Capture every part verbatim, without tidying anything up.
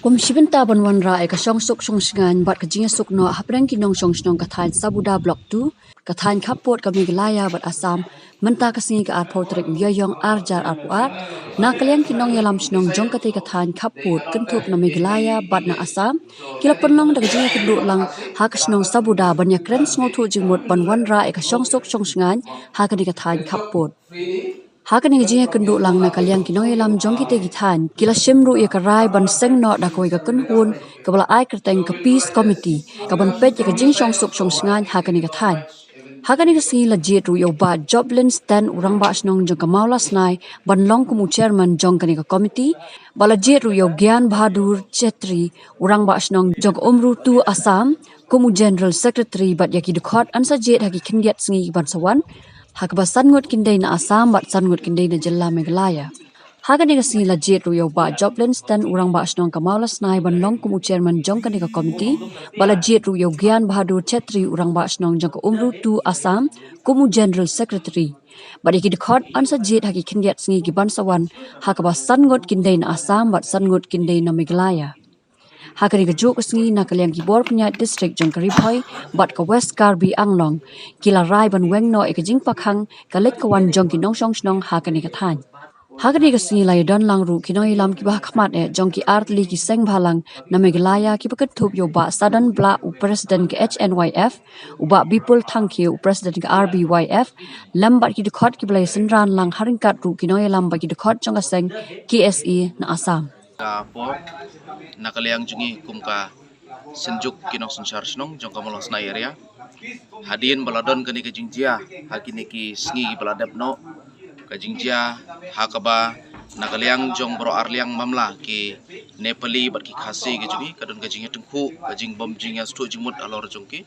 Kum shi bynta ban wanrah ïa ka shongsuk shongshngaiñ bad ka jingïasuk noh hapdeng ki nongshong shnong ka thaiñ Sabuda Block two, ka thaiñ khappud ka Meghalaya bad Assam, mynta ka sngi ka arphew tarik Ïaïong arhajar arphew ar, na ka liang ki nongïalam shnong jong katei ka thaiñ khappud kynthup na Meghalaya bad na Assam, ki la pynlong da ka jingïakynduh lang ha ka shnong Sabuda ban ïakren sngewthuh jingmut ban wanrah ïa ka shongsuk shongshngaiñ ha kane ka thaiñ khappud. Ha kane ka jingïakynduh lang na ka liang ki nongïalam jong kitei ki thaiñ, ki la shim ruh ïa ka rai ban seng noh da kawei ka kynhun kaba la ai kyrteng ka Peace Committee, kaban peit ïa ka jingshongsuk shongshngaiñ ha kane ka thaiñ. Ha kane ka sngi la jied ruh ïa u Bah Joplin Sten, u rangbah shnong jong ka Mawlasnai, ban long kum u chairman jong kane ka committee, bad la jied ruh ïa u Gyan Bahadur Chetri, u rangbah shnong jong ka Umru two Assam, kum u general secretary, bad ïa ki dkhot yn sa jied ha ki khyndiat sngi kiban sa wan, ha kaba san ngut kin dei na Assam bad san ngut kin dei na jylla Meghalaya. Ha kane ka sngi la jied ruh ïa u Bah Joplin Sten, u rangbah shnong ka Mawlasnai, ban long kum u chairman jong kane ka committee, bad la jied ruh ïa u Gyan Bahadur Chetri, u rangbah shnong jong ka Umru two Assam, kum u general secretary. Bad ïa ki dkhot yn sa jied ha ki khyndiat sngi kiban sa wan, ha kaba san ngut kin dei na Assam bad san ngut kin dei na Meghalaya. Ha kane kajuh ka sngi na ka liang ki bor pynïaid district jong ka Ri Bhoi bad ka West Karbi Anglong, ki la rai ban weng noh ïa ka jingpakhang ka leit ka wan jong ki nongshong shnong ha kane ka thaiñ. Ha kane ka sngi la ïadon lang ruh ki nongïalam kiba ha khmat eh jong ki artylli ki seng bhalang na Meghalaya, kiba kynthup ïa u Bah Sadon Blah, u president ka H N Y F, u Bah Bipul Thangkhiew, u president ka R B Y F, lem bad ki dkhot kiba la ïasynran lang ha ryngkat ruh ki nongïalam bad ki dkhot jong ka seng K S A na Assam. Ka por, na ka liang jong ngi kum ka Synjuk ki nongsynshar shnong jong ka Mawlasnai area, hadien ba la don kane ka jingjia ha kine ki sngi ba la dep noh, ka jingjia ha kaba na ka liang jong baroh arliang mamla, ki Nepali bad ki Khasi ki jong ngi, ka don ka jingïatyngkhuh, ka jingbym jingïasngewthuh jingmut halor jong ki.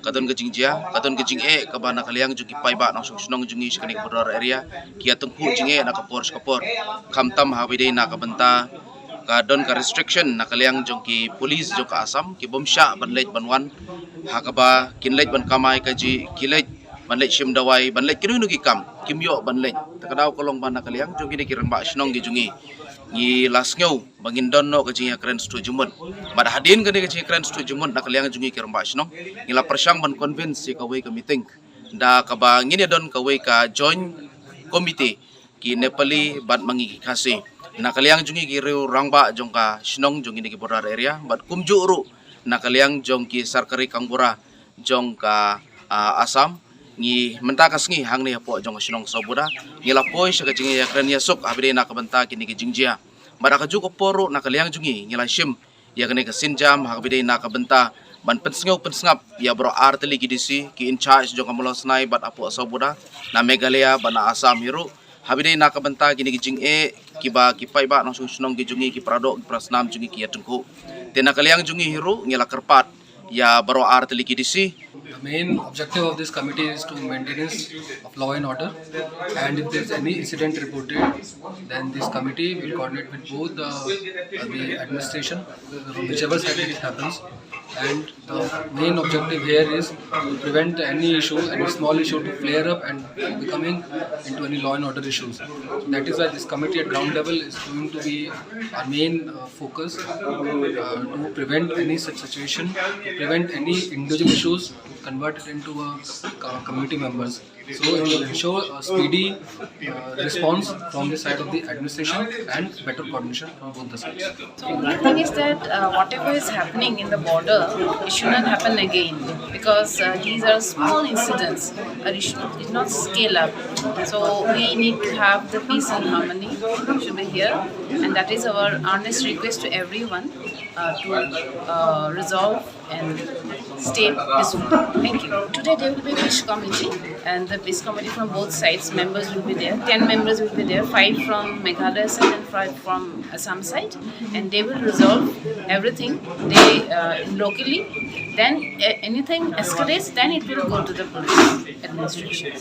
Ka don ka jingjia, ka don ka jingeh kaba na ka liang jong ki paidbah nongshong shnong jong ngi sha kane ka border area ki ïatyngkhuh jingeh na ka por sha ka por. Khamtam haba ïadei na ka bynta ka don ka restriction na ka liang jong ki police jong ka Assam, ki bym shah ban leit ban wan, ha kaba kin leit ban kamai kajih, ki leit ban leit shim dawai, ban leit kino kino ki kam, kim ïoh ban leit. Ta ka daw ka long ba na ka liang jong kine ki rangbah shnong ki jong ngi, ngi la sngew ba ngin don noh ka jingïakren sngewthuh jingmut. Bad hadien kane ka jingïakren sngewthuh jingmut na ka liang jong ngi ki rangbah shnong, ngi la pyrshang ban convince ïa kawei ka meeting da kaba ngin ïa don kawei ka joint committee, ki Nepali bad ma ngi ki Khasi. Na ka liang jong ngi ki riew rangbah jong ka shnong jong kine ki border area, bad kumjuh ruh na ka liang jong ki sorkari gaonbura jong ka, ah, Assam, ngi mynta ka sngi hangne hapoh jong ka shnong Sabuda, ngi la poi sha ka jingïakren ïasuk haba ïadei na ka bynta kine ki jingjia. Bad ha kajuh ka por ruh na ka liang jong ngi, ngi la shim ïa kane ka sienjam haba ïadei na ka bynta ban pynsngew pynsngap ïa baroh artylli ki D C, ki in charge jong ka Mawlasnai bad hapoh Sabuda, na Meghalaya bad na Assam hi ruh, haba ïadei na ka bynta kine ki jingeh kiba ki paidbah nongshong shnong ki jong ngi, ki para doh, ki para snam jong ngi ki ïatyngkhuh. Te na ka liang jong ngi hi ruh ngi la kyrpad ïa baroh artylli ki D C. The main objective of this committee is to maintenance of law and order, and if there's any incident reported, then this committee will coordinate with both the, uh, the administration, uh, whichever side it happens, and the main objective here is to prevent any issue, any small issue to flare up and becoming into any law and order issues. That is why this committee at ground level is going to be our main, uh, focus, uh, to prevent any such situation, to prevent any individual issues, to convert it into a co-, community members. So it will ensure a speedy, uh, response from the side of the administration and better coordination from both the sides. So only thing is that, uh, whatever is happening in the border, it should not happen again, because, uh, these are small incidents. It should, it should not scale up. So we need to have the peace and harmony should be here, and that is our earnest request to everyone, uh, to, uh, resolve and stay peaceful. Thank you. Today there will be peace committee, and the peace committee from both sides, members will be there. Ten members will be there, five from Meghalaya side and five from Assam side, and they will resolve everything they, uh, locally. Then, uh, anything escalates, then it will go to the police administration.